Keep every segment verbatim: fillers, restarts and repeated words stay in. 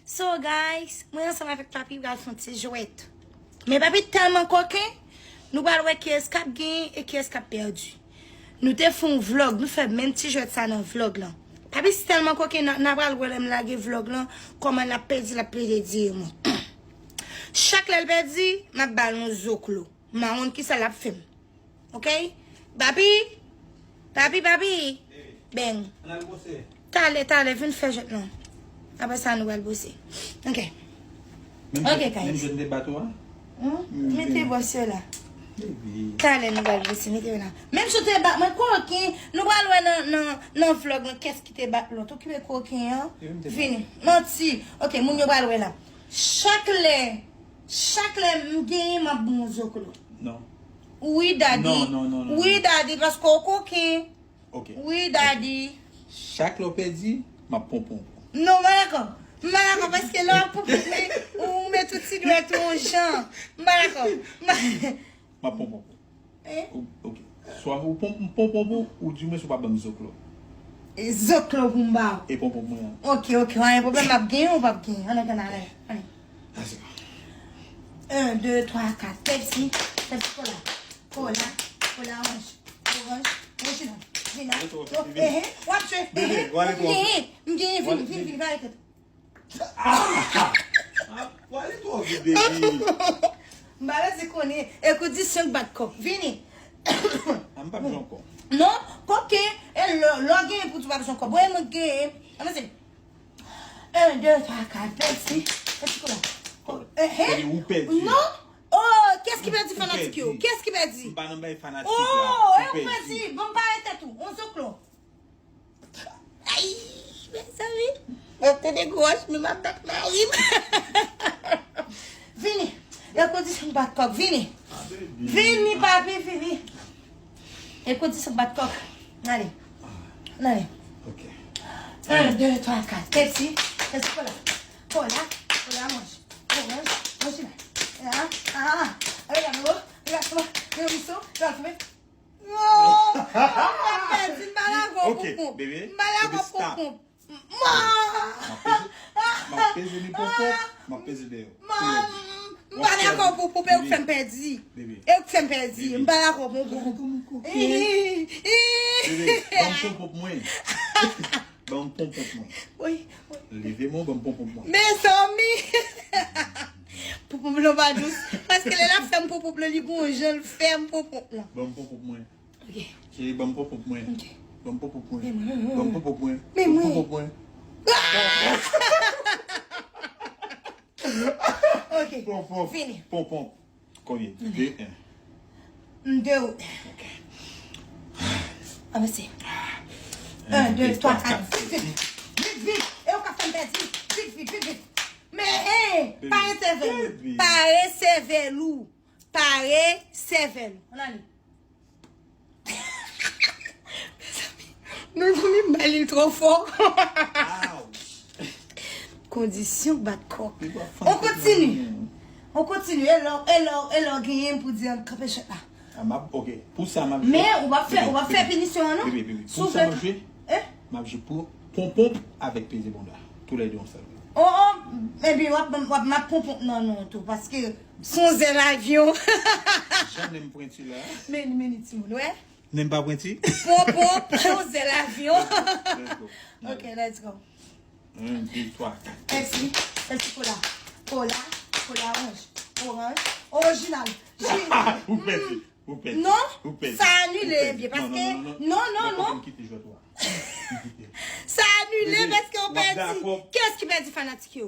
So guys, mwen ansanm avèk Papi pral fè yon ti jwèt. Men Papi tèlman koken, nou pral wè kiyès k ap genyen e kiyès k ap pèdi. Nou te fè yon vlòg, nou fè menm ti jwèt sa nan vlòg lan. Papi tèlman koken, n a, n a pral wè lè m lage vlòg lan, kòman l ap pèdi, l ap plede dire mwen. Chak lè l pèdi, m ap ba l yon zoklo. M a konn kisa l ap fè m. Ok? Papi? Papi, papi? Bèng. Ann al bwose. Talè, talè, vin fè jwèt lan. Apre sa, nou pral bwose. Ok. Ok, guys. Menm jan m te bat ou a? Hmm? Mete bwose la. Talè, nou pral bwose, mete yo la. Menm si w te bat mwen, koken, nou pral wè nan, nan, nan vlòg lan, kiyès ki te bat lòt. Okipe koken an. Vini. Manti. Ok, moun yo pral wè la. Chak lè, chak lè m genyen, m ap bon zoklo. Non. Wi, daddy. Non, non, non, non. Wi, daddy, paske w koken. Ok. Wi, daddy. Chak lè w pèdi, m ap ponpon w. Non, m pa dakò. M pa dakò, paske lè w ap ponpon mwen, ou met ou ti dwèt ou yon jan. M pa dakò. M pa- M ap ponpon w. Hein? Ou- Ok. Swa ou pon- m ponpon w, ou di mwen si w pa ban m zoklo. E zoklo pou m ba w. E ponpon mwen an. Ok, ok, pa gen pwoblèm, m ap genyen ou p ap genyen. Ann, ann, ann, ann. Let's go. Un, deux, trois, quatre. Pepsi, Pepsi Cola. Cola, Cola orange. Oranj, orijinal. Vina. Ehe, w ap jwe. Ehe. M genyen, m genyen, vini, vini, vini, pa rete. Ah! Ah, w ale twò vit, baby. M pa bezwen konnen. E kondisyon k bat kòk. Vini. Ah, m p ap jwe ankò. Non, koken. E lè, lè w genyen pou di w p ap jwe ankò. Bon, e mwen k genyen. Avanse. Un, deux, trois, quatre, Pepsi. Pepsi Cola. Ehe. Ou pèdi. Non. Oh, kiyès ki pèdi fanatik yo? Kiyès ki pèdi? M pa nan bay fanatik la. Oh, e ou pèdi. Bon, m pa rete tou. On zoklo. Ay, mezanmi. Mwen tande gwo wòch, men m ap bat mari m. Vini. E kondisyon bat kòk. Vini. Vini, papi, vini. E kondisyon bat kòk. Ale. Ale. Ok. Un, deux, trois, quatre. Pepsi. Pepsi Cola. Cola. Cola oranj. Oranj. Orijinal. Ah, ah. Regade, regade, regade, regade, regade. Non! M pèdi, m pa dakò pou ponp. M pa dakò pou ponp. M ap peze ni ponpon, m ap peze deyò. M pa dakò pou ponp, e ou k fè m pèdi. E ou k fè m pèdi. M pa dakò pou ponp. Bebe, ban m ponpon mwen. Ban m ponpon mwen. Wi, wi. Leve men w, ban m ponpon mwen. Mezanmi! Ponpon blan pa dous. Paske lè l ap fè m ponpon blan, li gon jan l fè m ponpon blan. Ban m ponpon mwen. Ok. Cheri, ban m ponpon mwen. Ok. Ban m ponpon mwen. Men mwen, men mwen. Ban m ponpon mwen. Men mwen. Ponpon mwen. Ok. Ponpon. Vini. Ponpon. Konbyen? De, en. M de ou. Ok. Avanse. Un, deux, trois, quatre. Vit, vit, vit. E ou ka fè m pèdi. Vit, vit, vit, vit. Men, en, pare sèvèl ou. Pare sèvèl ou. Pare sèvèl ou. Ann ale. Mezanmi, mezanmi, m ba li l twò fò. Kondisyon bat kòk. On kontini. On kontini. E lè, e lè, e lè w genyen pou di an kanpe chèt la. Ah, m ap, ok. Pou sa, m ap jwe. Men, ou p ap fè, ou p ap fè pinisyon an, non? Bebe, bebe. Pou sa, m ap jwe. M ap jwe pou ponpon avèk peze bonda. Toulède yon sèl. Oh, oh, epi w ap, w ap, m ap ponpon nan non tou, paske se yon zèl avyon. Jan menm pwenti la. Men, men, timoun, wè. Menm pa pwenti? Ponpon, yon zèl avyon. Let's go. Ok, let's go. Un, deux, trois, quatre. Pepsi, Pepsi Cola. Cola, Cola oranj. Oranj, orijinal. Ji. Ah, ou pèdi. Ou pèdi. Non, ou pèdi. Sa anile, byen, paske, non, non, non, non. Ou kite jwèt ou a. Sa anile paske ou pèdi. Kiyès ki pèdi fanatik yo?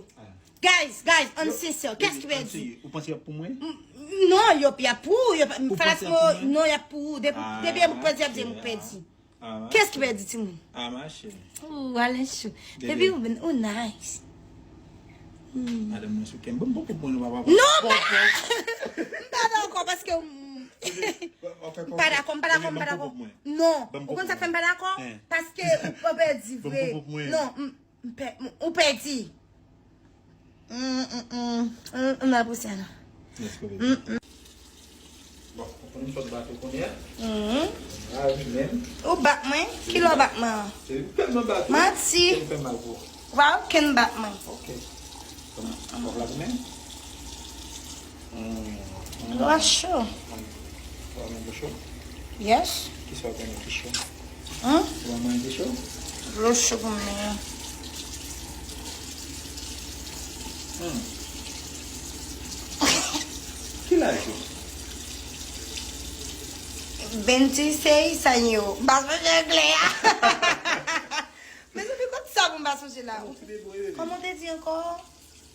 Guys, guys, ann sensè. Kiyès ki pèdi? Ou panse y ap pou mwen? Non, yo, y ap pou ou. Fanatik yo, non, y ap pou ou. Depi, depi ou pèdi, y ap di ou pèdi. Kiyès ki pèdi, timoun? Ah, ma cheri. Ou, Alen Chou. Depi ou, ou nice. Madanm mwen sou kè m. Bon, bon, bon, nou pa pa. Non, m pa dakò. M pa dakò paske m pa dakò, m pa dakò, m pa dakò. Non, ou konn sa k fè m pa dakò? Paske ou pèdi vre. Non, m, m pè-, m, ou pèdi. Mm, mm, mm. Mm, mm, la pousyè la. Let's go, baby. Mm, mm. Bon, ou konn m sot bat ou kounye a? Mm. Ah, wi, menm. Ou bat mwen? Kilè w bat mwen an? Se ou tèlman bat ou. Manti. Ou fè mal pou ou. Ou pa okenn bat mwen. Ok. Wòf la goumen? Hmm. Dlo a cho. Ou pa renmen dlo cho? Yes. Kisa w konnen ki cho? Hein? Ou pa manje cho? Dlo cho pou mwen. Hmm. Ki laj ou? Vennsis años. M pa sonje anglè a. Mezanmi, kot sa pou m pa sonje la? Kòman w te di ankò?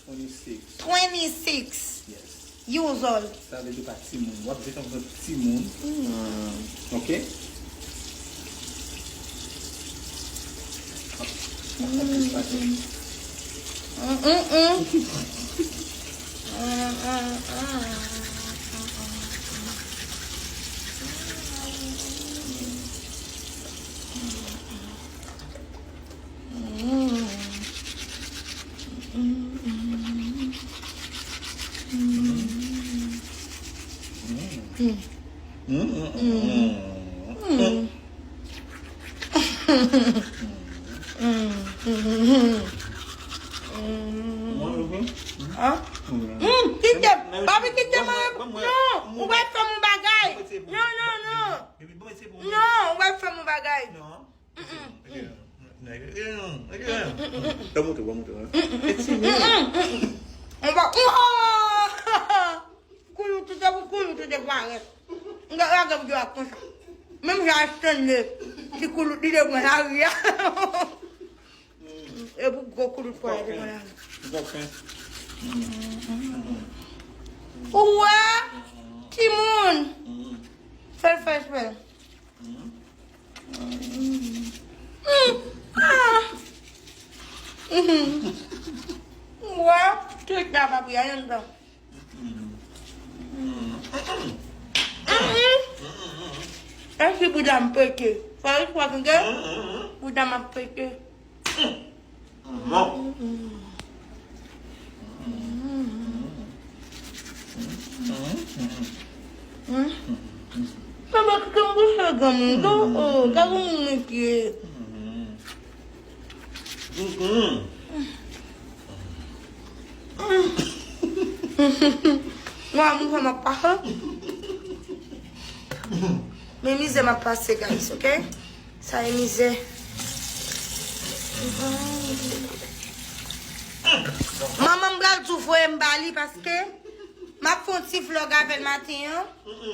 Twenty-six. Twenty-six. Yes. Years old. Sa vle di w pa timoun. W ap jete yon timoun. Hmm. Ok? Ap, ap plis pase. Mm, mm, mm. Mm, mm, mm. Kite, papi, kite mwen. Non, ou pral fè m yon bagay. Non, non, non. Non, ou pral fè m yon bagay. Ban m montre, ban m montre. On va. Koulou tout, koulou tout parèt. M ta lage videyo a konsa. Menm jan Stanley, ti koulou li te pran lari a. E pou gwo koulou pran li te pran lari. Ou wè? Timoun. Fè l fè espè. Mm. Ah. Mm. Wè, tout la pa pou y a yon tan. Mm. Èske bouda m pete? Fò l fò tande. Bouda m ap pete. Papa, kite m bouche granmoun, non? Oh, gade moun mwen ye. Mwen, mwen, m ap pase. Men mizè m ap pase, guys, ok? Sa e mizè. Manman m pral tou voye m ba li paske m ap fè yon ti vlog avè l maten an.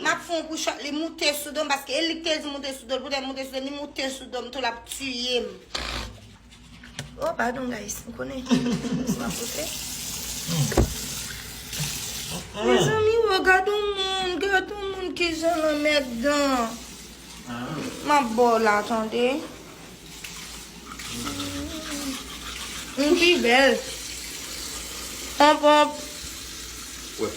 M ap fè yon kou chòt li moute sou do m paske e li k te di moute sou do l, poutèt moute sou do l, li moute sou do m tou l ap tiye m. Oh, padon, guys. M konnen. Se pa pote. Mezanmi, oh, gade yon moun, gade yon moun kijan lanmèdan. M ap ba w la, tande. M ki bèl. Ponponp. Wè.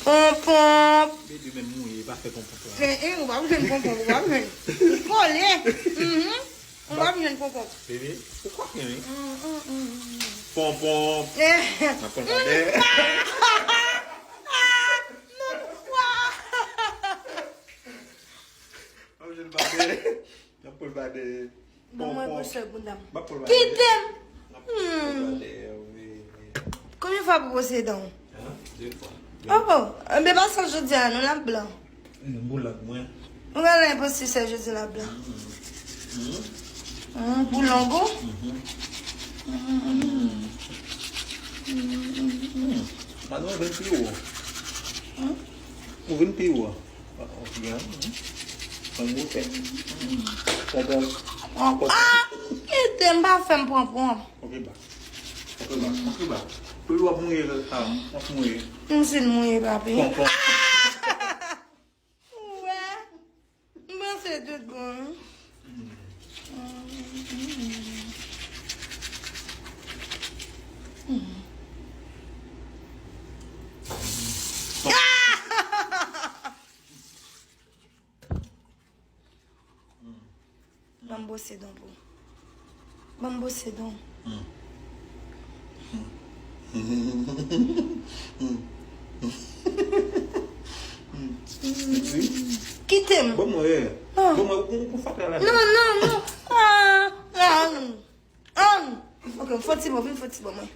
Ponponp. Bebe menm mouye, pa fè ponponp la. Fè, eh, ou pa bezwen ponponp, ou pa bezwen. Li kole. Mhm. Ou pa bezwen ponponp. Bebe, ou kwape wi. Mm, mm, mm, mm. Ponponp. Eh. N ap pran l pa dèyè. Ah, non, kwa? N ap jwenn pa dèyè. N ap pran l pa dèyè. Ban mwen gwosè bounda m. Kite m. N ap pran l pa dèyè, wi, wi. Konbyen fwa pou bwose dan w? Hein? De fwa. Oh, oh. Enben, pa sa jodi a, non, l ap blan. Yon boulòg mwen. Ou gade enposib sè jodi la blan. Mm, pou longo. Madan, ou vin pi wo. Ou vin pi wo. An gwosè. Ponpon. Ah! Kite m, pa fè m pran pran. Ok, ba. Ok, ba. Ok, ba. Pou w ap mouye, sa, w ap mouye. M fin mouye, papi. Ponpon. Ou wè? M panse tout bon. Ban m bwose dan pou. Ban m bwose dan. Kite m. Ban mwen, eh. Non. Ban mwen, ou, ou fatra la. Non, non, non. Ah, ah, non. Ah. Ok, fon ti bò, vin fon ti bò mwen.